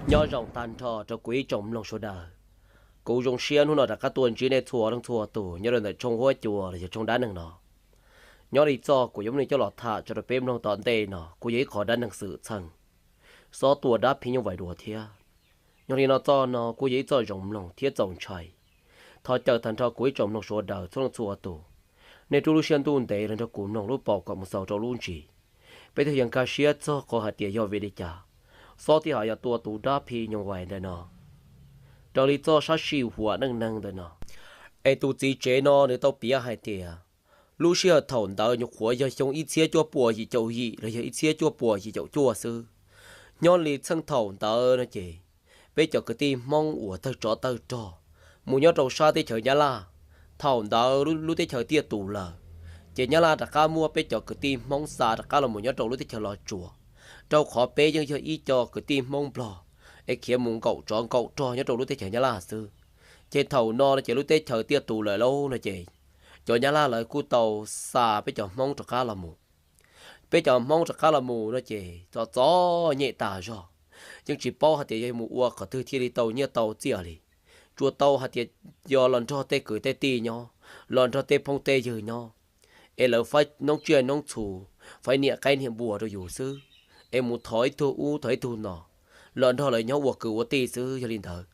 Nyob zoo tag nrho rau kuv ib tsoom mloog sawv daws. Kuv zoo siab hnub no rov qab tuaj ntsib nej txhua leej txhua tus nyob rau ntawm tshooj huab cua los yog tshooj dab neeg no. Nyob li txoj kuv yuav muab nej coj los tham tso rau peb mloog tom ntej no kuj yog ib qho dab neeg xwm txheej xob tua dab phim nyuj vais dua thiab. Yog li no txoj no kuj yog ib txoj zoo mloog thiab txaus ntshai. Thov caw tag nrho kuv ib tsoom mloog sawv daws txhua leej txhua tus, nej rub lub siab ntuj ntev los nrog kuv mloog lub paus kom mus xaus rau lub ntsis. Peb thiaj yuav nkag siab txog qhov hais tias yog vim li cas xob thiaj ho yuav tua tus dab phim nyuj vais ntawm no. Raws li txoj sab sij huam neej neeg ntawm no, es tus txiv tsev no nws tau piav hais tias lub sij hawm thaum ntawd nyuam qhuav yog xyoo ib txhiab cuaj puas yim caum yim los yog ib txhiab cuaj puas yim caum cuaj xwb. Nyob li txheej thaum ntawd no ces peb cov kwv tij Hmoob uas tawg tsov tawg rog mus nyob rau sab teb chaws Nyab Laj, thaum ntawd lub teb chaws tiaj tus lawm, ces Nyab Laj rov qab muab peb cov kwv tij Hmoob xa rov qab los mus nyob rau lub teb chaws Los Tsuas, rau qhov peb yeej yog ib co kwv tij Hmoob Nplog es khiav mus nkaum tsov nkaum rog nyob rau lub teb chaws Nyab Laj xwb. Ces thaum no no ces lub teb chaws tiaj tus lawm lauj no ces cov Nyab Laj lawv kuj tau xa peb cov Hmoob rov qab los mus. Peb cov Hmoob rov qab los mus no ces txom txom nyem tas zog, yeej tsis paub hais tias yog mus ua qhov twg thiaj li tau nyiaj tau txiaj li. Tsuas tau hais tias yog los nrog tej kwv tej tij nyob, los nrog tej phooj tej ywg nyob, es lawv faib noob tsiaj noob txhu, faib niam qaib niam npua rau yus xwb, es mus thov ib tug ub thov ib tug no, los nrog lawv nyob ua kwv ua tij xwb. Yog li ntawd,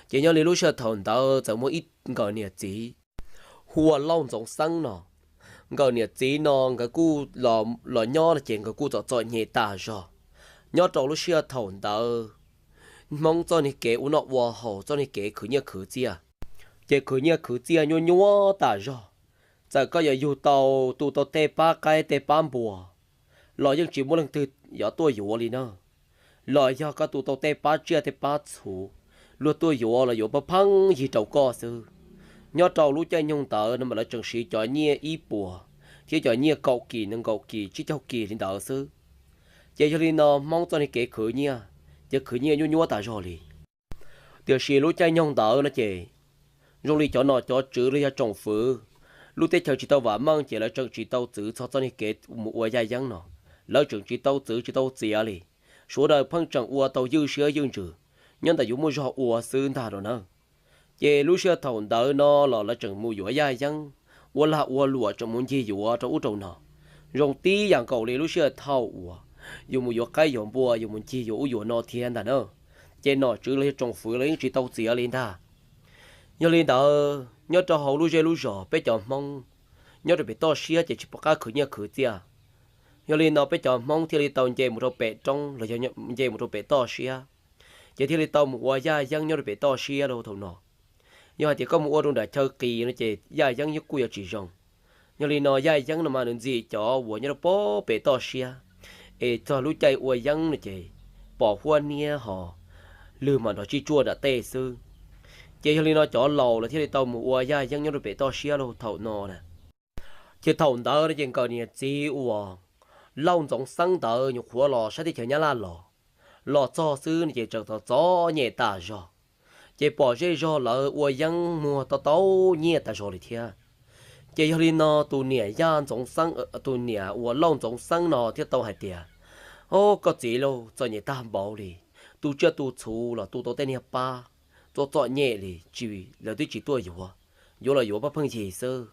ces nyob li lub sij hawm thaum ntawd txawm muaj ib nkawm niam txiv hu ua Lauj Ntxoov Xeeb no. Nkawm niam txiv no nkawd kuj los nyob no ces nkawd kuj txom txom nyem tas zog. Nyob rau lub sij hawm thaum ntawd, Hmoob txoj niag kev ua noj ua haus, txoj niag kev khwv nyiaj khwv txiaj, ces khwv nyiaj khwv txiaj nyuaj nyuaj tas zog. Txawm koj yuav yug tau, tu tau tej pab qaib tej pab npua los yeej tsis muaj leej twg yuav tuaj yuav li na. Los yog koj tu tau tej pab tsiaj tej pab txhu, luag tuaj yuav los yuav pheej pheej yig rau koj xwb. Nyob rau lub caij nyoog ntawd no mas lawv tseem siv cov nyiaj ib puas thiab cov nyiaj kaum kis nees nkaum kis tsib caug kis li ntawd xwb. Ces yog li no Hmoob txoj niag kev khwv nyiaj ces khwv nyiaj nyuaj nyuaj tas zog li. Tiam sis lub caij nyoog ntawd no ces zoo li cov nom cov tswv los yog tsoom fwv lub teb chaws tsis tau vam meej ces lawv tseem tsis tau txwv txog txoj niag kev mus ua yaj yeeb no. Lawv tseem tsis tau txwv tsis tau txiav li. Sawv daws pheej tseem ua tau ywj siab ywj ntsws, nyob ntawm yuav muaj zog ua xwb ntag rau na. Ces lub sij hawm thaum ntawd no los lawv tseem mus yuav yaj yeeb, ua lag ua luam tseem mus ncig yuav rau ub rau no. Zoo tib yam nkaus li lub sij hawm thaum uas yus mus yuav qaib yuav npua yus mus ncig yuav ub yuav no thiab ntag na. Ces nom tswv los yog tsoom fwv los yeej tsis tau txiav li ntag. Yog li ntawd nyob rau hauv lub zej lub zos peb cov Hmoob nyob rau pem toj siab ces tsis pom qab khwv nyiaj khwv txiaj. Yog li no peb cov Hmoob thiaj li tau nce mus rau pem roob los yog nce mus rau pem toj siab, ces thiaj li tau mus ua yaj yeeb nyob rau pem toj siab rau thaum no. Yog hais tias koj mus ua rau nram chaw qis no ces yaj yeeb kuj yuav tsis zoo. Yog li no yaj yeeb no mas nws ntxim cov uas nyob rau pem toj siab, es txog lub caij ua yeeb no ces pom huab niab ho lwg mas nrov tsij tsuaj nram tej xwb. Ces yog li no cov laus lawv thiaj li tau mus ua yaj yeeb nyob rau pem toj siab rau thaum no na. Ces thaum ntawd no ces nkawm niam txiv uas Lauj Ntxoov Xeeb ntawd nyuam qhuav los sab teb chaws Nyab Laj los, los txog xwb no ces tseem txom txom nyem tas zog. Ces pom zej zog lawv ua yeeb muag tau tau nyiaj tas zog li thiab. Ces yog li no tus niam Yaj Ntxoov Xeeb, tus niam uas Lauj Ntxoov Xeeb no thiaj tau hais tias, O, koj txiv lauj, txom nyem tag npaum li, tu tsiaj tu txhu los tu tau tej niag pab, txom txom nyem li, tsis, lawv twb tsis tuaj yuav, yuav los yuav pheej pheej yig xwb.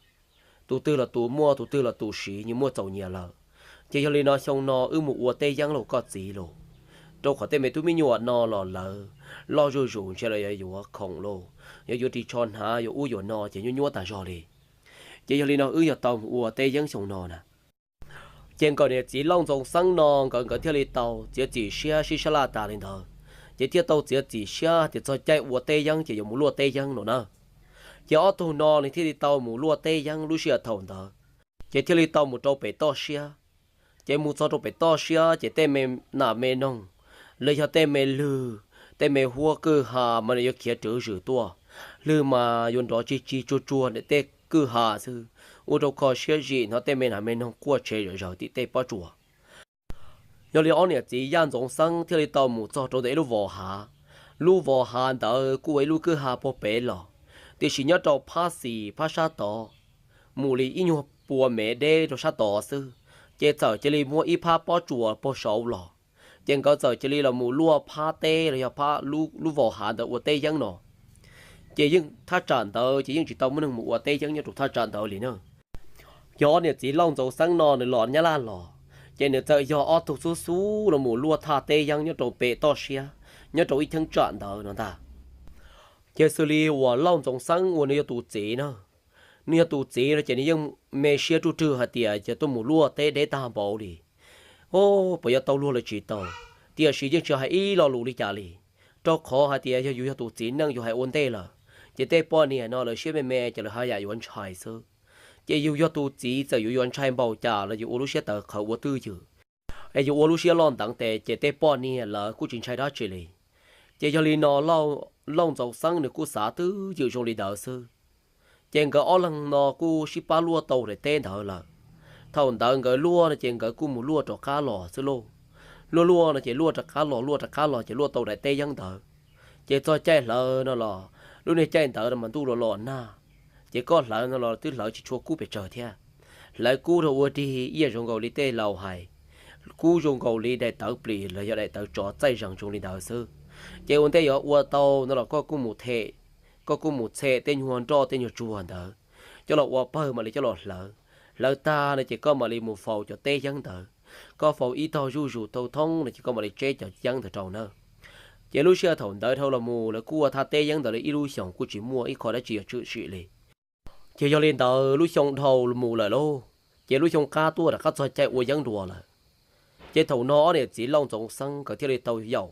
Tus twg los tus muaj, tus twg los tus siv, nyias muaj txaus nyias lawm. Ces yog li no xyoo no wb mus ua teb yeeb lauj koj txiv lauj, rau qhov tej me tub me nyuam no los lawv loj zuj zus ntshe los yuav yuav khoom lauj, yuav yuav ris tsho hnav yuav ub yuav no ces nyuaj nyuaj tas zog li. Ces yog li no wb yog tau mus ua teb yeeb xyoo no na. Ces nkawm niam txiv Lauj Ntxoov Xeeb no nkawd, nkawd thiaj li tau txiav txim siab sib sab laj tas li ntawd, ces thiaj tau txiav txim siab tias txog caij ua teb yeeb ces yuav mus luaj teb yeeb no na. Ces ob tug no nws thiaj li tau mus luaj teb yeeb lub sij hawm thaum ntawd, ces thiaj li tau mus rau pem toj siab. Ces mus txog rau pem toj siab ces tej me nas me noog, los yog tej me lwg, tej me huab kwj ha mas nws yuav khiav rwv zws tuaj, lwg mas yuav nrov tsig tsig tsuag tsuag ntawm tej kwj ha xwb, ua rau kho siab zim hnov tej me nas me noog quaj tshev zawm zaws tim tej pob tsuas. Yog li ob niam txiv Yaj Ntxoov Xeeb thiaj li tau mus txog rau ntawm ib lub vos hav. Lub vos hav ntawd kuj ua ib lub kwj ha puag pem los, tiam sis nyob rau phab xis phab sab tod, mus li ib nyuag pua mev deb rau sab tod xwb, ces txawm cia li muaj ib phab pob tsuas puag saud los, Ces nkawd txawm cia li los mus luaj phab teb los yog phab lub vaus hav ntawd ua teb yeeb no. Ces yeej thaj tsam ntawd ces yeej tsis tau muaj neeg mus ua teb yeeb nyob rau thaj tsam ntawd li na. Yog ob niam txiv Lauj Ntxoov Xeeb no nws los Nyab Laj los, ces nws txawm yog ob tug xub xub los mus luaj thaj teb yeeb nyob rau pem toj siab, nyob rau ib cheeb tsam ntawd no ntag. Ces xws li uas Lauj Ntxoov Xeeb uas nws yog tus txiv na, nws yog tus txiv no ces nws yeej me siab ruj rwg hais tias yog tuaj mus luaj teb deb tag npaum li, o, puas yuav tau luag los tsis tau. Tiam sis yeej tsis hais ib lo lus li cas li, rau qhov hais tias yog yus yog tus txiv neej yus hais ua ntej lawm, ces tej poj niam no lawv siab me me ces lawv haj yam yuav ntshai xwb. Ces yus yog tus txiv txawm yuav yuav ntshai npaum cas los yus ua lub siab tawv qhawv ua twj ywm, es yus ua lub siab loj nteev tes ces tej poj niam lawv kuj tsis ntshai dab tsi li. Ces yog li no Lauj Ntxoov Xeeb nws kuj xav twj ywm zoo li ntawd xwb. Ces nkawd ob leeg no kuj sib pab luaj tau daim teb ntawd lawm. Thaum ntawd nkawd luaj no ces nkawd kuj mus luaj rov qab los xwb lauj. Luaj luaj no ces luaj rov qab los, luaj rov qab los ces luaj tau daim teb yeeb ntawd. Ces txog caij hlawv no los, lub niag caij ntawd no mas ntuj los los nag, ces koj hlawv no los twb hlawv tsis tshua kub pes tsawg thiab. Hlawv kub rau ua dig ib yam zoo nkaus li tej laus hais, kub zoo nkaus li daim tawv plis los yog daim tawv tsov txaij zees zoo li ntawd xwb. Ces ua ntej yuav ua tau no los koj kuj mus them, koj kuj mus txhem tej nyuag nroj tej nyuag tsuag ntawd coj los ua pawg mam li coj los hlawv. Hlawv tag no ces koj mam li mus faus cov teb yeeb ntawd. Koj faus ib tog zuj zus tau thoob no ces koj mam li tseb cov yeeb ntawd rau na. Ces lub sij hawm thaum ntawd dhau los mus lawv kuj ua thaj teb yeeb ntawd li ib lub xyoos kuj tsis muaj ib qho dab tsi yuav tshwm sim li. Ces yog li ntawd lub xyoo dhau mus lawm lauj, ces lub xyoo qab tuaj rov qab txog caij ua yeeb dua lawm. Ces thaum no ob niam txiv Lauj Ntxoov Xeeb nkawd thiaj li tau yaum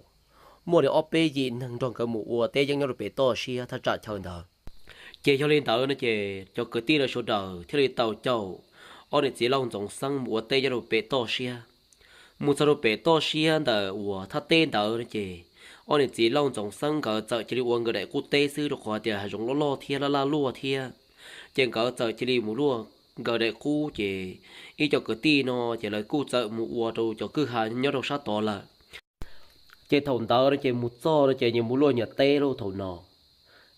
muaj li ob peb yim neeg nrog nkawd mus ua teb yeeb nyob rau pem toj siab thaj tsam chaw ntawd. Ces yog li ntawd no ces cov kwv tij lawv sawv daws thiaj li tau caum ob niam txiv Lauj Ntxoov Xeeb mus ua teb nyob rau pem toj siab. Mus txog rau pem toj siab ntawm uas thaj teb ntawd no ces ob niam txiv Lauj Ntxoov Xeeb nkawd txawm cia li ua nkawd daim qub teb xwb rau qhov tias hav zoov loj loj thiab laj laj luaj thiab. Ces nkawd txawm cia li mus luaj nkawd daim qub ces ib co kwv tij no ces lawv kuj txawm mus ua rau cov kwj ha nyob rau sab tod lawm. Ces thaum ntawd no ces mus txog no ces nyias mus luaj nyias teb lauj thaum no.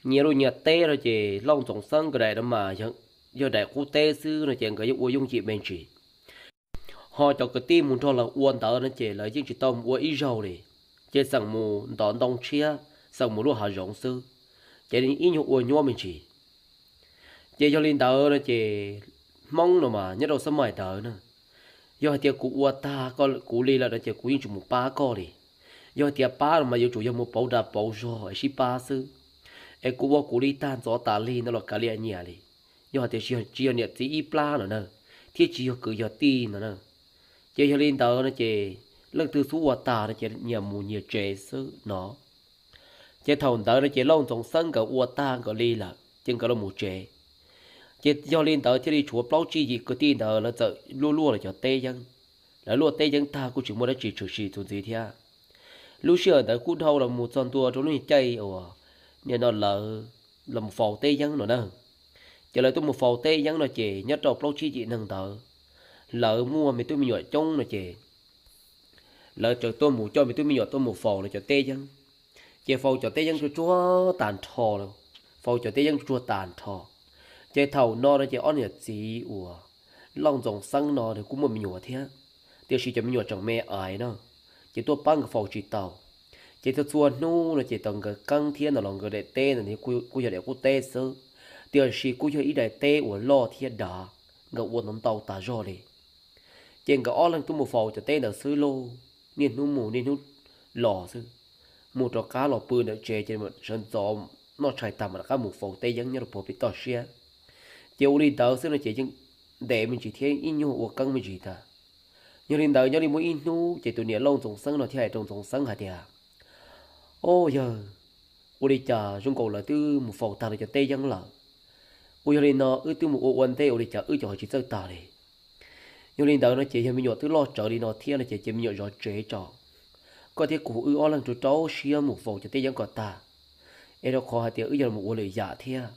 Nyias luaj nyias teb no ces Lauj Ntxoov Xeeb nkawd daim no mas yog daim qub teb xwb no ces nkawd yeej ua yooj yim me ntsis. Ho cov kwv tij mus nrog lawv ua ntawd no ces lawv yeej tsis tau mus ua ib zaug li, ces xeem mus ntov ntoo tshiab, xeem mus luaj hav zoov xwb, ces ib nyuag ua nyuab me ntsis. Ces yog li ntawd no ces Hmoob no mas nyob rau xab mais ntawd na, yog hais tias kuv ua tag koj kuv li lawm no ces kuv yeej tsis mus pab koj li. Yog hais tias pab no mas yuav tsum yog mus pauv dag pauv zog es sib pab xwb. Es kuv ua kuv li tag ntxov tas li no los kav liam nyiam li. Yog hais tias tsis yog niam txiv ib plab no na, thiab tsis yog kwv yog tij no na, ces yog li ntawd no ces leej twg xub ua tag no ces nyias mus nyias tsev xwb no. Ces thaum ntawd no ces Lauj Ntxoov Xeeb nkawd ua tag nkawd li lawm ces nkawd los mus tsev. Ces yog li ntawd thiaj li tshuav plaub tsib yim kwv tij ntawd lawv txawm luaj luaj lawv cov teb yeeb. Lawv luaj teb yeeb tag kuj tsis muaj dab tsi tshwm sim txuas ntxiv thiab. Lub sij hawm ntawd kuj dhau los mus txog ntua rau lub caij uas nim no lawv los faus teb yeeb no na. Ces lawv tuaj mus faus teb yeeb no ces nyob rau plaub tsib yim neeg ntawd, lawv muaj me tub me nyuam coob no ces lawv txawm tuaj mus coj me tub me nyuam tuaj mus faus lawv cov teb yeeb. Ces faus cov teb yeeb tsuag tsuag tag nrho, faus cov teb yeeb tsuag tsuag tag nrho. Ces thaum no no ces ob niam txiv uas Lauj Ntxoov Xeeb no nws kuj muaj me nyuam thiab, tiam sis cov me nyuam tseem me aiv no, ces tuaj pab nkawd faus tsis tau. Ces txhua txhua hnub no ces tau nkawd qeeb thiab no los nkawd daim teb no kuj yog daim qub teb xwb, tiam sis kuj yog ib daim teb uas loj thiab dav, nkawd ua ntau ntau tas zog li. Ces nkawd ob leeg tuaj mus faus cov teb ntawd xwb lauj, niaj hnub mus niaj hnub los xwb. Mus rov qab los pw ntawm tsev ces sawv ntxov noj tshais tag mam rov qab mus faus teb yeeb nyob rau puag pem toj siab. Ces ua li ntawd xwb no ces yeej ntev me ntsis thiab ib nyuag ua qeeb me ntsis ntag. Yog li ntawd nyob li muaj ib hnub ces tus niam Lauj Ntxoov Xeeb no thiaj hais rau Ntxoov Xeeb hais tias, O yawg, ua li cas zoo nkaus lawv twb mus faus tag lawv cov teb yeeb lawm? Ua yog li no wb twb mus ua ua ntej ua li cas wb cov ho tsis txawj tag li? Yog li ntawd no ces yog me nyuam twb loj tsawv li no thiab no ces cia me nyuam zov tsev tso, koj thiab kuv wb ob leeg rau rau siab mus faus cov teb yeeb kom tag, es rau qhov hais tias wb yog mus ua lwm yam thiab.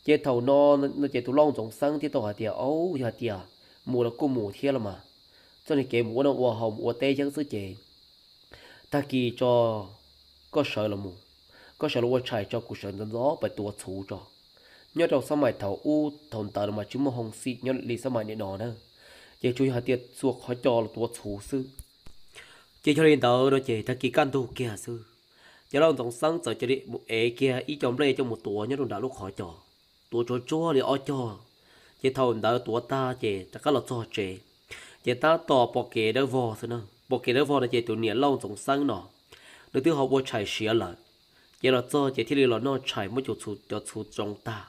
Ces thaum no no ces tus Lauj Ntxoov Xeeb thiaj tau hais tias, Au, yog hais tias mus los kuj mus thiab los mas, txoj niag kev mus ua noj ua haus mus ua teb yeeb xwb ces tag kis tso koj sawv los mus, koj sawv los ua tshais tso kuv sawv ntxov ntxov pais tuav txhuv tso. Nyob rau xab mais thaum ub thaum ntawd los mas tsis muaj hoo xim nyob li xab mais nim no na, ces tsuas yog hais tias txhua qhov cos los tuav txhuv xwb. Ces yog li ntawd no ces tag kis kaj ntug kiag xwb, ces Lauj Ntxoov Xeeb txawm cia li mus ev kiag ib co nplej coj mus tuav nyob rau nram lub qhov cos, tuav tsuag tsuag li ob cog. Ces thaum ntawd tuav tag ces rov qab los txog tsev, ces tab tom pom kev dawb vog xwb na. Pom kev dawb vog no ces tus niam Lauj Ntxoov Xeeb no nws twb ho ua tshais siav lawm. Ces los txog ces thiaj li los noj tshais muab cov txhuv tsoo tag,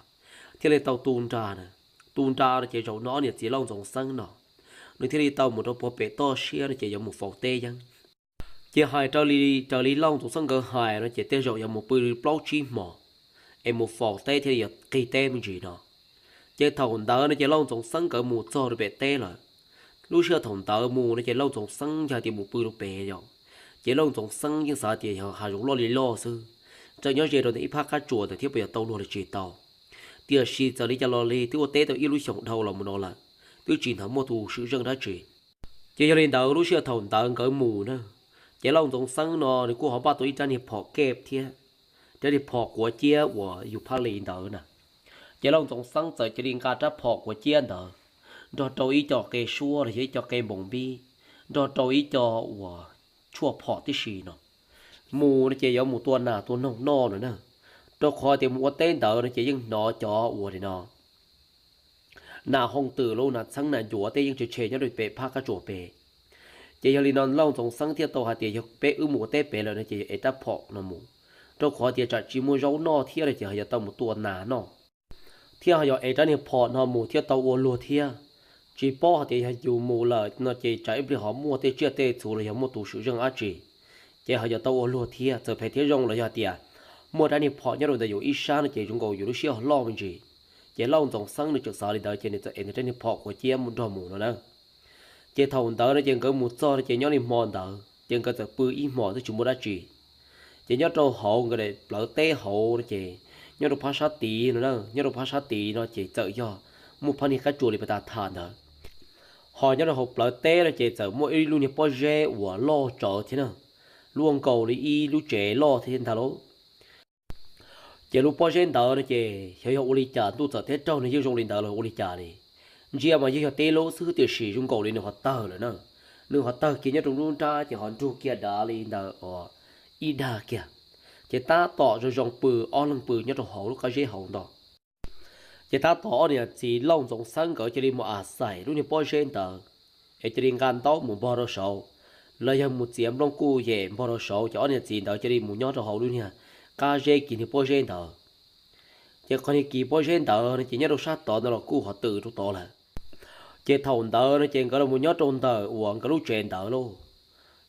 thiaj li tau tu nra. Tu nra no ces zaum no ob niam txiv Lauj Ntxoov Xeeb no nws thiaj li tau mus rau puag pem toj siab no ces yuav mus faus teb yeeb. Ces hais raws li, raws li Lauj Ntxoov Xeeb nkawd hais no ces tej zaum yuav mus pw plaub tsib hmos es mus faus teb thiaj li yuav qig teb me ntsis no. Ces thaum ntawd no ces Lauj Ntxoov Xeeb nkawd mus txog rau pem teb lawm. Lub sij hawm thaum ntawd mus no ces Lauj Ntxoov Xeeb yog tias mus pw rau pem yom, ces Lauj Ntxoov Xeeb yeej xav tias yog hav zoov loj li loj xwb, tseem nyob ze rau ntawm ib phab qab tsuas ntawd thiab puas yuav tau luag li tsis tau. Tiam sis txawm li cas los li twb ua teb tau ib lub xyoos dhau los mus no lawm, twb tsis hnov muaj tus swm zeej dab tsi. Ces yog li ntawd lub sij hawm thaum ntawd nkawd mus na, ces Lauj Ntxoov Xeeb no nws kuj ho npaj tau ib rab niag phom kej thiab, rab niag phom quav ciab uas yus phaj li ntawd na. Ces Lauj Ntxoov Xeeb txawm cia li nqa rab phom quav ciab ntawd nrog rau ib co qe suab los yog ib co qe npoos npib, nrog rau ib co uas tshuaj phom tib si no mus no ces yuav mus tua nas tua noog noj no na, rau qhov tias mus ua teb ntawd no ces yeej hnov cov uas li no nas hoo twm los nas txheeb nas ncuav tej yeej tshe tshe nyob rau pem phab qab tsuas pem. Ces yog li no Lauj Ntxoov Xeeb thiaj tau hais tias yog peb wb mus ua teb pem lawm no ces yog ev rab phom no mus, rau qhov tias tsam tsis muaj zaub noj thiab no ces ho yuav tau mus tua nas noj, thiab ho yog ev rab niag phom no mus thiaj tau ua luag thiab. Tsis paub hais tias yog yus mus lawm no ces tsam ib pliag ho muaj tej tsiaj tej txhu los yog muaj tus swm zeej dab tsi, ces ho yuav tau ua luag thiab. Txawm phem thiab zoo los yog tias muaj rab niag phom nyob rau ntawm yus ib sab no ces zoo nkaus yus lub siab ho loj me ntsis. Ces Lauj Ntxoov Xeeb nws tseem xav li ntawd ces nws txawm ev nws rab niag phom quav ciab mus nrog mus no na. Ces thaum ntawd no ces nkawd mus txog no ces nyob li hmo ntawd ces nkawd txawm pw ib hmos twb tsis muaj dab tsi. Ces nyob rau hauv nkawd daim plawv teb hauv no ces nyob rau phab sab tid no na, nyob rau phab sab tid no ces txawm yog muaj phab niag qab tsuas li pas tas tham ntawd. Ho nyob rau hauv plawv teb no ces txawm muaj ib lub niag pob zeb uas loj tsawv thiab na, luaj nkaus li ib lub tsev loj thiab ntag lauj. Ces lub pob zeb ntawd no ces xyov yog ua li cas ntuj txawm thiab raug nws yeej zoo li ntawd los ua li cas li. Ntsia mas yeej yog teb lub xwb tiam sis zoo nkaus li nws ho tawg lawm na. Nws ho tawg kiag nyob rau lub nrab ces ho nrug kiag dav li ntawd ua ib dag kiag. Ces tab tom zoo zoo pw, ob leeg pw nyob rau hauv lub qab zeb hauv ntawd. Ces tab tom ob niam txiv Lauj Ntxoov Xeeb nkawd cia li mus a xais lub niag pob zeb ntawd, es cia li nqa ntaub mus npog rau saud, los yog mus txiav nplooj kuj yem npog rau saud, ces ob niam txiv ntawd cia li mus nyob rau hauv lub niag qab zeb kis niag pob zeb ntawd. Ces qhov niag kis pob zeb ntawd no ces nyob rau sab tod ntawd los kuj ho tws rau tod lawm. Ces thaum ntawd no ces nkawd los mus nyob rau ntawm uas nkawd lub tsev ntawd lauj.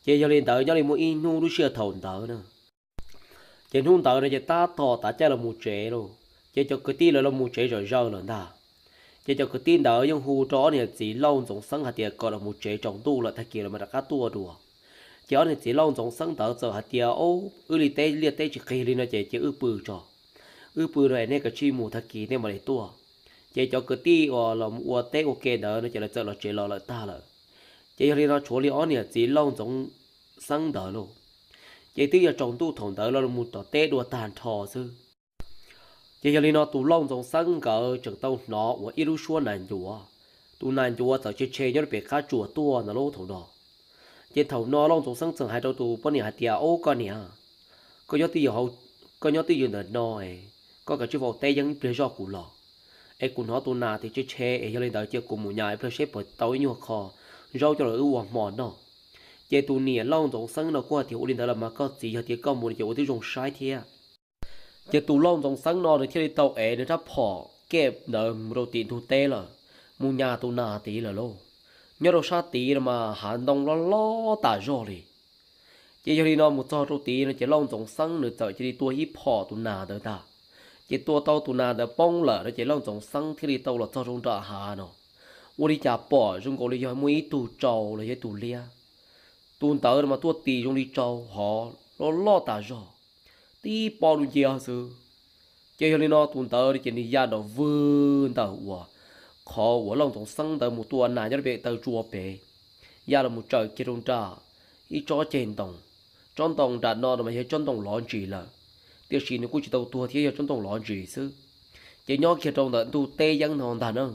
Ces yog li ntawd nyob li muaj ib hnub lub sij hawm thaum ntawd na, ces hnub ntawd no ces tab tom tav caij los mus tsev lauj, ces cov kwv tij lawv los mus tsev zom zaws lawm ntag. Ces cov kwv tij ntawd yeej hu rau ob niam txiv Lauj Ntxoov Xeeb hais tias kom los mus tsev tsaus ntuj lawm tag kis los mam rov qab tuaj dua. Ces ob niam txiv Lauj Ntxoov Xeeb ntawd txawm hais tias, Ub, wb li teb liaj teb tsis qig li no ces cia wb pw tso. Wb pw no es nej kav tsij mus, tag kis nej mam li tuaj. Ces cov kwv tij uas los ua teb ua ke ntawd no ces lawv txawm los tsev los lawm tag lawm. Ces yog li no tshuav li ob niam txiv Lauj Ntxoov Xeeb ntawd lauj. Ces twb yog tsaus ntuj thaum ntawd los mus tom teb dua tag nrho xwb. Ces yog li no tus Lauj Ntxoov Xeeb nkawd tseem tau hnov uas ib lub suab nas ncuav, tus nas ncuav txawm tshe tshe nyob rau pem qab tsuas tuaj ntawd lauj thaum no. Ces thaum no Lauj Ntxoov Xeeb txawm hais rau tus poj niam hais tias, Ub, koj niam, koj nyob twj ywm, koj nyob twj ywm ntawm no es koj kav tsij faus teb yeeb ib pliag zoj kuv los, es kuv hnov tus nas tias tshe tshe es yog li ntawd cia kuv mus nyas ib pliag seb puas tau ib nyuag qho zaub coj los wb ua hmo noj. Ces tus niam Lauj Ntxoov Xeeb no kuj hais tias, Ua li ntawd los mas koj txiv, yog tias koj mus no ces ua tib zoo saib thiab. Ces tus Lauj Ntxoov Xeeb no nws thiaj li tau ev nws rab phom kej ntawd mus rau tim ntug teb lawm, mus nyas tus nas tid lawm lauj. Nyob rau sab tid no mas hav ntoo loj loj tas zog li. Ces yog li no mus txog rau tid no ces Lauj Ntxoov Xeeb nws txawm cia li tua ib phom tus nas ntawd ntag. Ces tua tau tus nas ntawd poob lawm no ces Lauj Ntxoov Xeeb thiaj li tau los txog rau nram hav no, ua li cas pom zoo nkaus li yog muaj ib tug tsau los yog ib tug liab. Tus ntawd no mas tuaj tis zoo li tsau hov loj loj tas zog, tib pob dub nciab xwb. Ces yog li no tus ntawd ces nws ya nrov vwg ntawm uas qhov uas Lauj Ntxoov Xeeb ntawd mus tua nas nyob rau pem taw tsua pem, ya los mus tsaws kiag rau nram ib tsob ceg ntoo. Tsob ntoo nram no no mas yog tsob ntoo lov ntsis lawm, tiam sis nws kuj tsis tau tuag thiab, yog tsob ntoo lov ntsis xwb. Ces nyob kiag rau ntawm ntug teb yeeb no ntag na.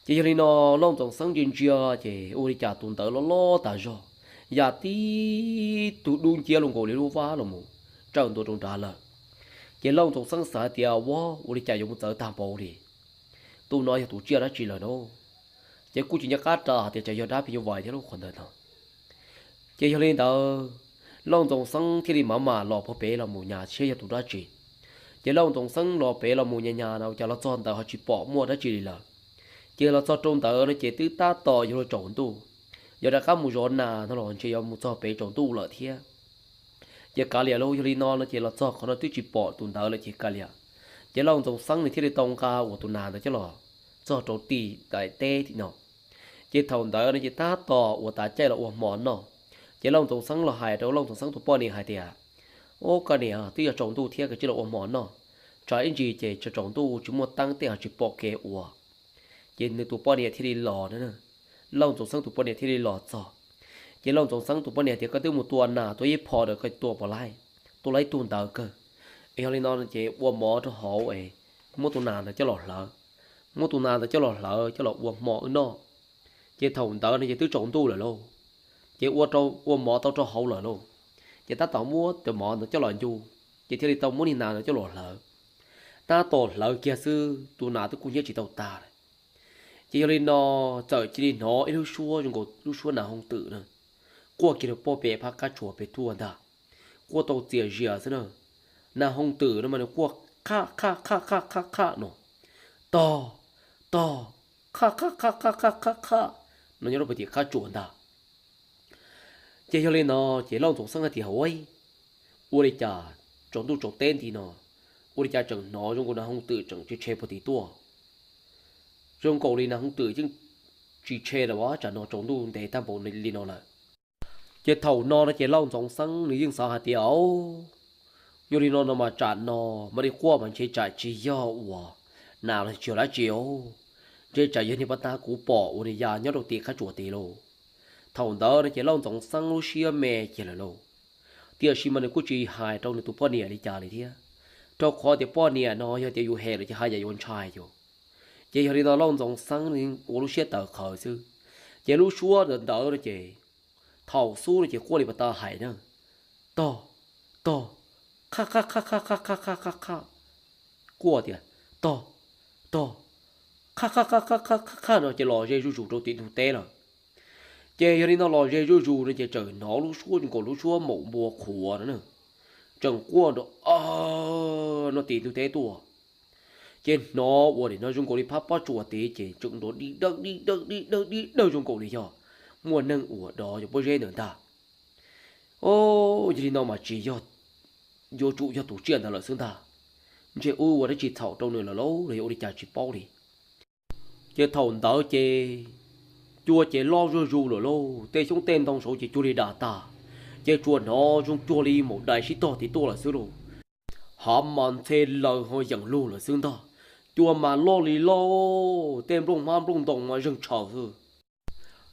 Ces yog li no Lauj Ntxoov Xeeb ntsia ntsia ces ua li cas tus ntawd loj loj tas zog, ya tib tug dub nciab luj nkaus li lub vab los mus tsaws ntua rau nrad lawm. Ces Lauj Ntxoov Xeeb xav hais tias, Ua, ua li cas yuav mus txawv tag npaum li? Tus no yog tus tsiaj dab tsi lawm no? Ces kuj tsis nco qab ras hais tias tsam yog dab phim nyuj vais thiab lub qhov ntawd no. Ces yog li ntawd, Lauj Ntxoov Xeeb thiaj li mam mam los pog pem los mus nyas seb yog tus dab tsi. Ces Lauj Ntxoov Xeeb los pem los mus nyas nyas no, ua cas los txog ntawd ho tsis pom muaj dab tsi li lawm. Ces los txog rau ntawd no ces twb tab tom yuav luag tsaus ntuj, yog rov qab mus zov nas no los ntshe yuav mus txog pem tsaus ntuj lawm thiab. Ces kav liam lauj, yog li no no ces los txog qhov no twb tsis pom tus ntawd lawm ces kav liam. Ces Lauj Ntxoov Xeeb nws thiaj li tau nqa uas tus nas ntawd coj los txog rau tim daim teb tim no. Ces thaum ntawd no ces tab tom uas tav caij los ua hmo noj. Ces Lauj Ntxoov Xeeb los hais rau Lauj Ntxoov Xeeb tus poj niam hais tias, Ub, koj niam, twb yog tsaus ntuj thiab, koj cia los ua hmo noj, tsam ib ntsis ces tsaus ntuj tsis muaj teeb tej ho tsis pom kev ua. Ces nws tus poj niam thiaj li los na, Lauj Ntxoov Xeeb tus poj niam thiaj li los txog. Ces Lauj Ntxoov Xeeb tus poj niam tias, Koj twb mus tua nas tua ib pho ntawd, koj tua puas laib? Tua laib ib tug ntawd kawg. Es yog li no ces ua mov rau hauv es muab tus nas ntawd coj los hlawv. Muab tus nas ntawd coj los hlawv coj los ua hmo wb noj. Ces thaum ntawd no ces twb tsaus ntuj lawm lauj. Ces ua rau, ua mov tau rau hauv lawm lauj. Ces tab tom muab tus mov ntawd coj los ncu, ces thiaj li tau muab niag nas ntawd coj los hlawv. Tab tom hlawv kiag xwb tus nas twb kub hnyiab tsis tau tag lawm. Ces yog li no txawm cia li hnov ib lub suab zoo nkaus lub suab nas hooj twm na, quaj kiag rau pog pem phab qab tsuas pem tuaj ntag. Quaj tau txias zias xwb na. Nas hooj twm no mas nws quaj qhaj qhaj qhaj qhaj qhaj qhaj no, tog, tog, qhaj qhaj qhaj qhaj qhaj qhaj qhaj no nyob rau pem tim qab tsuas ntag. Ces yog li no ces Lauj Ntxoov Xeeb hais tias, Hauv, ua li cas tsaus ntuj tsaus teb nti no, ua li cas tseem hnov zoo nkaus nas hooj twm tseem tshe tshe puag tim tuaj? Zoo nkaus li nas hooj twm yeej tsis tshe lawm, tsam no tsaus ntuj ntev tag npaum li no lawm. Ces thaum no no ces Lauj Ntxoov Xeeb nws yeej xav hais tias, Yog li no no mas tsam no mam li quaj mas ntshe tsam tsis yog uas nas los tsis yog dab tsi os, ntshe tsam yog niag pab tag kuv pom uas nws ya nyob rau tim qab tsuas tid lauj. Thaum ntawd no ces Lauj Ntxoov Xeeb lub siab me kiag lawm lauj. Tiam sis mas nws kuj tsis hais rau nws tus poj niam li cas li thiab, rau qhov tias poj niam no yog tias yus hem lawm ces haj yam yuav ntshai yus. Ces yog li no Lauj Ntxoov Xeeb ua lub siab tawv qhawv xwb. Ces lub suab ntawd ntawd no ces thaum xub no ces quaj li pas tas hais na, tog, tog, qhaj qhaj qhaj qhaj qhaj qhaj qhaj qhaj qhaj, quaj tias, tog, tog, qhaj qhaj qhaj qhaj qhaj qhaj no ces los ze zuj zus rau tim ntug teb lawm. Ces yog li no los ze zuj zus no ces tseem hnov lub suab zoo nkaus lub suab maum npua qhuav no na, tseem quaj nrov no tim ntug teb tuaj. Ces hnov ua li no zoo nkaus li phab pob tsuas tid ces tseem nrov dib dawb dib dawb dib dawb dib dawb zoo nkaus li yog muaj neeg uas dov cov pob zeb ntawd ntag. Yog li no mas tsis yog, yuav tsum yog tus tsiaj ntawd lawm xwb ntag. Ntshe wb ua dab tsi txhaum rau nws lawm lauj los yog ua li cas tsis paub li. Ces thaum ntawd ces cua ces loj zuj zus lawm lauj, tej xyoob tej ntoo saud ces cuag li dam tag, ces tsuas hnov zoo cuag li maum dais sib tog tid tuaj lawm xwb lauj. Hav mas ntxhe laws ho yeem lug lawm xwb ntag. Cua mas loj li loj, tej nplooj hmab nplooj ntoo mas zeeg tshaws xwb.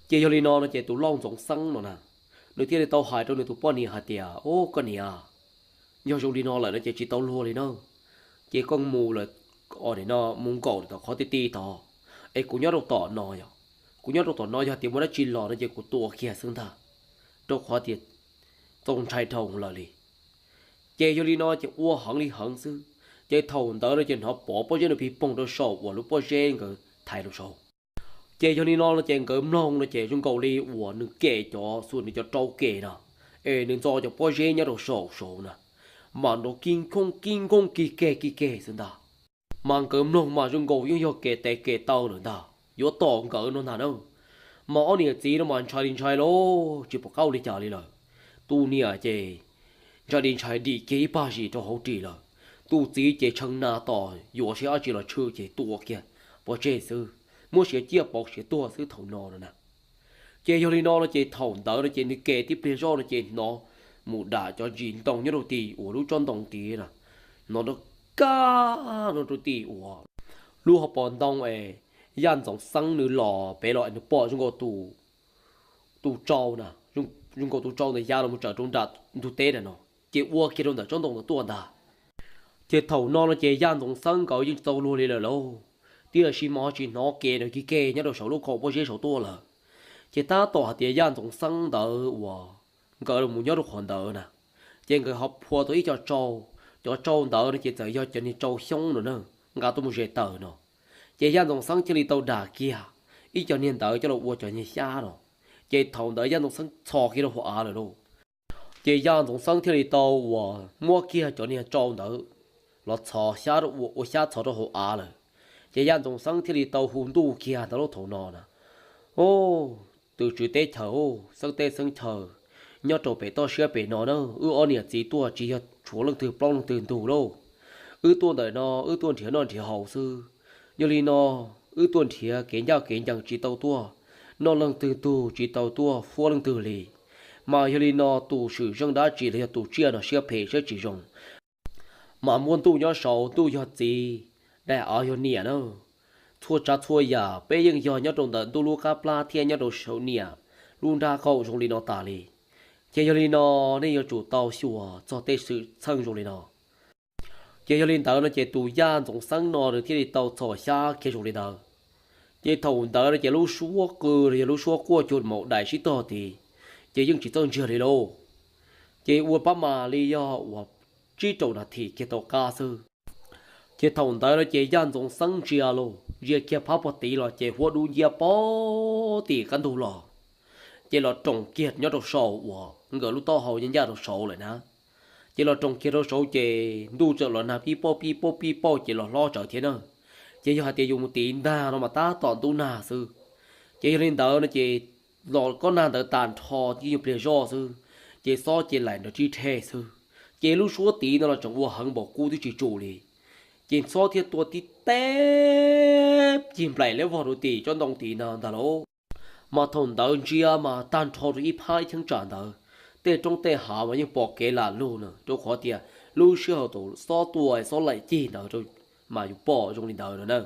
Ces yog li no no ces tus Lauj Ntxoov Xeeb no na, nws thiaj li tau hais rau nws tus poj niam hais tias, Ub, koj niam, yog zoo li no lawm no ces tsis tau luag li na. Ces koj mus lawm, no mus nkaum tom qhov ti ti tod, es kuv nyob rau tom no yom. Kuv nyob rau tom no yog tias muaj dab tsi los no ces kuv tua kiag xwb ntag, rau qhov tias txaus ntshai dhau lawm li. Ces yog li no ces ua heev li heev xwb. Ces thaum ntawd no ces hnov pov pob zeb no pig poog rau saum uas lub pob zeb nkawd thaiv rau saud. Ces yog li no no ces nkawd mloog no ces zoo nkaus li uas nws kem cov xuas nws cov rau kem na, es nws ntxo cov pob zeb nyob rau saum saud na, mas nrov kib nkhooj kib nkhooj kig keg kig keg xwb ntag. Mas nkawd mloog mas zoo nkaus yeej yog kem tes kem taw lawm ntag, yuav tom nkawd no ntag na. Mas ob niam txiv no mas ntshai li ntshai lauj, tsis pom qab ua li cas li lawm. Tus niam ces ntshai li ntshai dim kiag ib pag zis rau hauv ris lawm. Tus txiv ces tshee nas tos yuav saib dab tsi los tshwm ces tua kiag pov tseg xwb, muab siav ciaj pauv siav tuag xwb thaum no no na. Ces yog li no no ces thaum ntawd no ces nws kem tib pliag zoj no ces hnov mus dam cov ntsis ntoo nyob rau tim uas lub tsob ntoo tid na, hnov nrov kaj no rau tim uas lub hauv paus ntoo es Yaj Ntxoov Xeeb nws los pem los es nws pom zoo nkaus tus tsau na, zoo nkaus tus tsau ntawd ya los mus tsaws rau nram ntug teb na no, ces ua kiag rau ntawm tsob ntoo ntawd tuaj ntag. Ces thaum no no ces Yaj Ntxoov Xeeb nkawd yeej tsis tau luag li lawm lauj, tiam sis mas ho tsis hnov kev nrov kig keg nyob rau saum lub khoom pob zeb saud tuaj lawm. Ces tab tom hais tias Yaj Ntxoov Xeeb ntawd uas nkawd los nyob rau qhov ntawd na, ces nkawd ho phua tau ib co tsau. Cov tsau ntawd no ces txawm yog cov niag tsau xyoob no na, nqa tuaj mus ze taws no. Ces Yaj Ntxoov Xeeb thiaj li tau dam kiag ib co niag ntawd coj los ua cov niag xyab no. Ces thaum ntawd Yaj Ntxoov Xeeb txhos kiag rau hauv av lawm lauj. Ces Yaj Ntxoov Xeeb thiaj li tau uas muab kiag cov niag tsau ntawd los txhos xyab, ua xyab txhos rau hauv av lawm. Ces Yaj Ntxoov Xeeb thiaj li tau hu ntuj kiag ntawd lub thaum no na, Tus tswv teb chaws, xeeb teb xeeb chaw, nyob rau pem toj siab pem no na, wb ob niam txiv tuaj tsis yog tshuav leej twg plaub leej twg ntug lauj. Wb tuaj ntawm no wb tuaj nrhiav noj nrhiav haus xwb. Yog li no, wb tuaj nrhiav kev ncaj kev ncees tsis tau tuaj noj leej twg ntug, tsis tau tuaj fuab leej twg li. Mas yog li no tus swm zeej dab tsi los yog tus tsiaj no siab phem siab tsis zoo, mas muaj ntuj nyob saud, ntuj yog txiv, daim av yog niam na. Txhua tsav txhua yam peb yeej yog nyob rau ntawm ntuj lub qab plab thiab nyob rau saum niam lub nrab qaum zoo li no tas li. Ces yog li no nej yuav tsum tau xyuas txog tej xwm txheej zoo li no. Ces yog li ntawd no ces tus Yaj Ntxoov Xeeb no nws thiaj li tau txhos xyab kiag zoo li ntawd. Ces thaum ntawd no ces lub suab qw los yog lub suab quaj cuag maum dais sib tog tid, ces yeej tsis txawj ntsiag li lauj. Ces ua pab mas li yog uas tsib rau nas this kiag tau qab xwb. Ces thaum ntawd no ces Yaj Ntxoov Xeeb ntsia lauj, ntsia kiag phab puag tid los ces huab dub nciab pog tim qab ntug los, ces los roos kiag nyob rau saum uas nkawd lub taub hau ncaj ncaj rau saud lawm na. Ces los roos kiag rau saud ces ntuj txawm los nag pib pauj pib pauj pib pauj ces los hlob tsawv thiab na. Ces yog hais tias yus mus tiv ntag no mas tab tom ntub nag xwb. Ces yog li ntawd no ces los kob nag ntawd tag nrho yeej yog pliag zoj xwb, ces xob ces laim nrov rib rhe xwb. Ces lub suab tid no los tseem ua heev npaum qub twb tsis tsum li. Ces xob thiaj tua tib teb cig nplaim liab vog rau tim tsob ntoo tid no ntag lauj. Mas thaum ntawd ntsia mas tag nrho rau ib phab ib cheeb tsam ntawd, tej roob tej hav mas yeej pom kev lam lug na, rau qhov tias lub sij hawm thaum xob tua xob laim cig ntawd mas yus pom zoo li ntawd no na.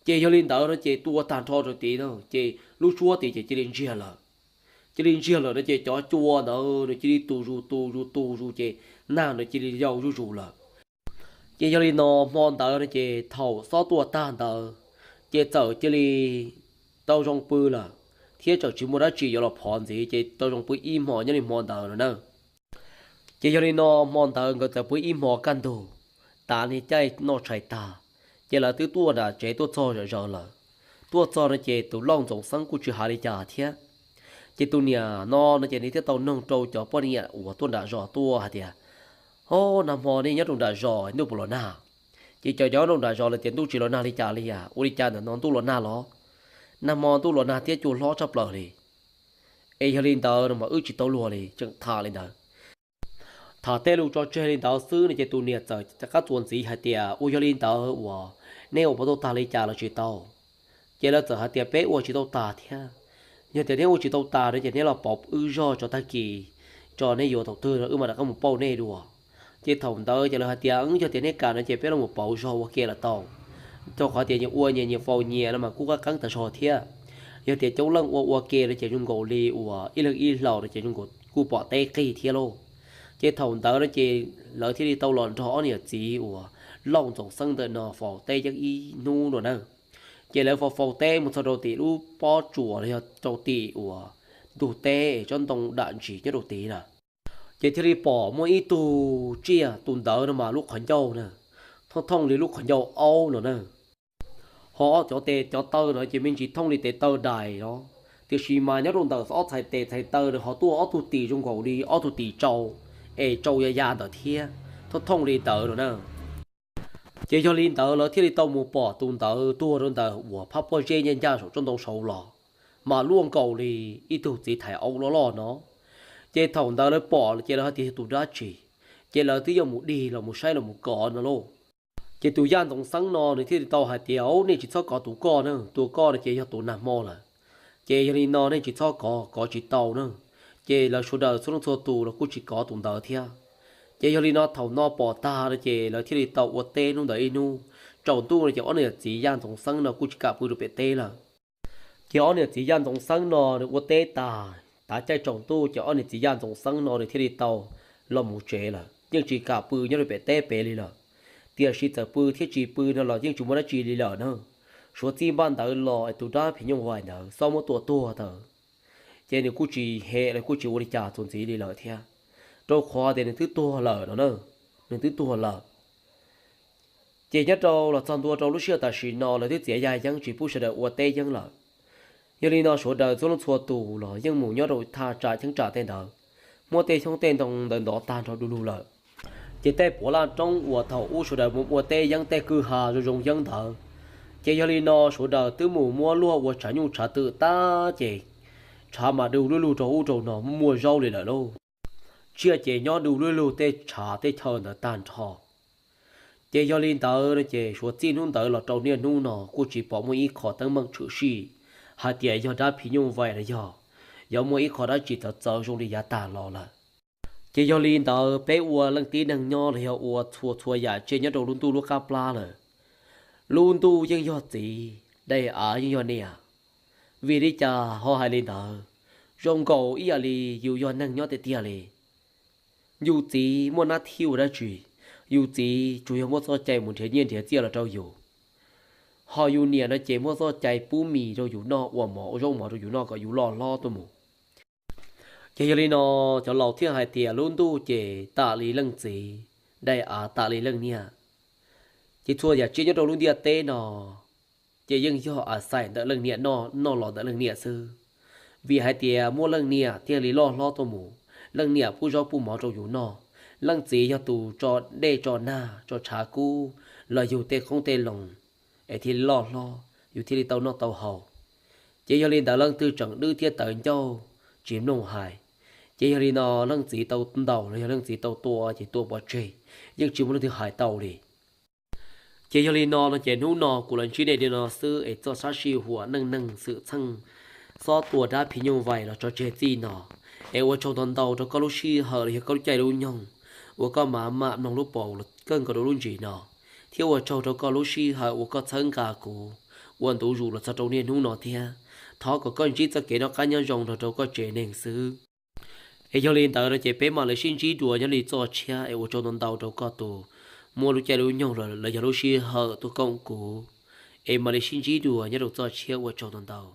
Ces yog li ntawd no ces tua tag nrho rau tid no ces lub suab tid ces cia li ntsiag lawm. Cia li ntsiag lawm no ces cov cua ntawd nws cia li tu zus tu zus tu zus ces nag nws cia li yau zuj zus lawm. Ces yog li no hmo ntawd no ces thaum xob tua tag ntawd, ces txawm cia li tau zoo pw lawm, thiab txawm tsis muaj dab tsi yuav los phov ntxiv ces tau zoo pw ib hmo nyob li hmo ntawd no na. Ces yog li no hmo ntawd nkawd txawm pw ib hmo kaj ntug, tav niag caij noj tshais tag, ces lawv twb tuaj nram tsev tuaj txog zom zaws lawm. Tuaj txog no ces tus Lauj Ntxoov Xeeb kuj tsis hais li cas thiab. Ces tus niam no no ces nws thiaj tau noog rau cov poj niam uas tuaj nram zos tuaj hais tias, Ho, nag hmo nej nyob rau nram zos ntuj puas los nag? Ces cov nyob rau nram zos lawv tias ntuj tsis los nag li cas li as, ua li cas ntawm no ntuj los nag los? Nag hmo ntuj los nag thiab cua hlob tshaj plaws li. Es yog li ntawd no mas wb tsis tau luag li, tseem tham li ntawd. Tham tej lus tso tseg li ntawd xwb no ces tus niam txawm rov qab txuas ntxiv hais tias, Ua yog li ntawd uas neb ua puas tau tag li cas los tsis tau? Ces lawv txawm hais tias, Peb ua tsis tau tag thiab. Yog tias neb ua tsis tau tag no ces neb los pauv wb zog tso, tag kis tso neb yuav thaum twg wb mam rov qab mus pauj nej dua. Ces thaum ntawd ces lawv hais tias, Yog tias neb kam no ces peb los mus pauv zog ua ke los tau. Rau qhov tias nyias ua nyias, nyias faus nyias no mas kuj qab qeeb tas zog thiab. Yog tias coob leej ua ua ke no ces zoo nkaus li uas ib leeg ib hlau no ces zoo nkaus kuj pom teb qig thiab lauj. Ces thaum ntawd no ces lawv thiaj li tau los nrog ob niam txiv uas Lauj Ntxoov Xeeb ntawm no faus teb yeeb ib hnub no na. Ces lawv faus faus teb mus txog rau tim lub pob tsuas los yog rau tim uas ntug teb tsob ntoo dam ntsis nyob rau tid na. Ces thiaj li pom muaj ib tug tsiaj, tus ntawd no mas lub qhov ncauj na, thooj thooj li lub qhov ncauj aub no na. Ho cov tes cov taw no ces me ntsis thooj li tes taw dais los, tiam sis mas nyob rau ntawm ob txhais tes txhais taw no ho tuaj ob tug tis zoo nkaus li ob tug tis tsau, es tsau ya ya ntawd thiab, thooj thooj li ntawd no na. Ces yog li ntawd lawv thiaj li tau mus pom tus ntawd tuag rau ntawm uas phab pob zeb ncaj ncaj saum tsob ntoo saud los, mas luaj nkaus li ib tug txiv thais aub loj loj no. Ces thaum ntawd lawv pom ces lawv hais tias yog tus dab tsi, ces lawv twb yuav mus dig los mus saib los mus kov no lauj. Ces tus Yaj Ntxoov Xeeb no nws thiaj li tau hais tias, Au, nej tsis txhob kov tus koj na, tus koj no ces yog tus nag hmo lawm. Ces yog li no nej tsis txhob kov, kov tsis tau na. Ces lawv sawv daws txhua leej txhua tus los kuj tsis kov tus ntawd thiab. Ces yog li no thaum no pom tag no ces lawv thiaj li tau ua teb hnub ntawd ib hnub. Tsaus ntuj no ces ob niam txiv Yaj Ntxoov Xeeb no kuj tsis kam pw rau pem teb lawm. Ces ob niam txiv Yaj Ntxoov Xeeb no nws ua teb tas, tav caij tsaus ntuj ces ob niam txiv Yaj Ntxoov Xeeb no nws thiaj li tau los mus tsev lawm, yeej tsis kam pw nyob rau pem teb pem li lawm. Tiam sis txawm pw thiab tsis pw no los yeej tsis muaj dab tsi li lawm na. Suav txij npaj ntawd los es tus dab phim nyuj vais ntawd xob muab tua tuag ntawd. ces nws kuj tsis hem los kuj tsis ua li cas txuas ntxiv li lawm thiab, rau qhov tias nws twb tuag lawm no na, nws twb tuag lawm. Ces nyob rau los txog ntua rau lub sij hawm tam sim no lawv twb txiav yaj yeeb tsis pub sawv daws ua teb yeeb lawm. Yog li no sawv daws txhua leej txhua tus los yeej mus nyob rau thaj tsam cheeb tsam tej ntawd, muab tej xyoob tej ntoo ntawd ntov tag nrho du lug lawm. Ces tej puav laj roob uas thaum ub sawv daws mus ua teb yeeb tej kwj ha zoo zoo yeeb ntawd, ces yog li no sawv daws twb mus muab luag ua tshav nyuj tshav twm tag ces tshav mas du lug lug rau ub rau no muaj zaub li lawm lauj. Tsiaj ces nyob du lug lug tej tshav tej chaw ntawd tag nrho. Ces yog li ntawd no ces suav txij hnub ntawd los rau niaj hnub no kuj tsis pom muaj ib qho teeb meem tshwm sim hais tias yog dab phim nyuj vais los yog, yog muaj ib qho dab tsi txawv txawv zoo li yav tag los lawm. Ces yog li ntawd peb ua leej tib neeg nyob los yog ua txhua txhua yam tsev nyob rau lub ntuj lub qab plab lawm, lub ntuj yeej yog txiv, daim av yeej yog niam. Vim li cas ho hais li ntawd? Zoo nkaus ib yam li yus yog neeg nyob tiag tiag li. Yus txiv muaj nab thib ua dab tsi? Yus txiv tsuas yog muaj txoj cai mus nrhiav nyiaj nrhiav txiaj los rau yus, ho yus niam no ces muaj txoj cai pub mis rau yus noj, ua mov ua zaub mov rau yus noj kom yus loj hlob tuaj mus. Ces yog li no, cov laus thiaj hais tias lub ntuj ces tam li leej txiv, daim av tam li leej niam. Ces txhua yam tsev nyob rau lub ntiaj teb no ces yeej yog a xais ntawm leej niam noj, noj los ntawm leej niam xwb. Vim hais tias muaj leej niam thiaj li loj hlob tuaj mus, leej niam pub zaub pub mov rau yus noj. Leej txiv yog tus tso dej tso nag tso tshav kub los yug tej qoob tej loo es thiaj li loj hlob, yus thiaj li tau noj tau haus. Ces yog li ntawd leej twg tseem dwb thiab tawv ncauj tsis mloog hais, ces yog li no leej txiv tau ntaus los yog leej txiv tau tua ces tua pov tseg, yeej tsis muaj leej twg hais tau li. Ces yog li no no ces hnub no kuv los ntsib nej li no xwb es txoj sab sij huam neej neeg xwm txheej xob tua dab phim nyuj vais los tso tseg txij no. Es ua tsaug ntau ntau rau koj lub sij hawm los yog koj lub caij lub nyoog uas koj mam mam mloog lub paus los kawg nkaus rau lub ntsis no, thiab ua tsaug rau koj lub sij hawm uas koj txhawb nqa kuv ua ntu zus los txog rau niaj hnub no thiab. Thov kom koj ntsib txoj kev noj qab nyob zoo nrog rau koj tsev neeg xwb. Es yog li ntawd no ces peb mam li sib ntsib dua nyob li txoj tshiab es ua tsaug ntau ntau rau koj tus muaj lub caij lub nyoog los yog lub sij hawm tuaj koom kuv. Es mam li sib ntsib dua nyob rau txoj tshiab, ua tsaug ntau ntau.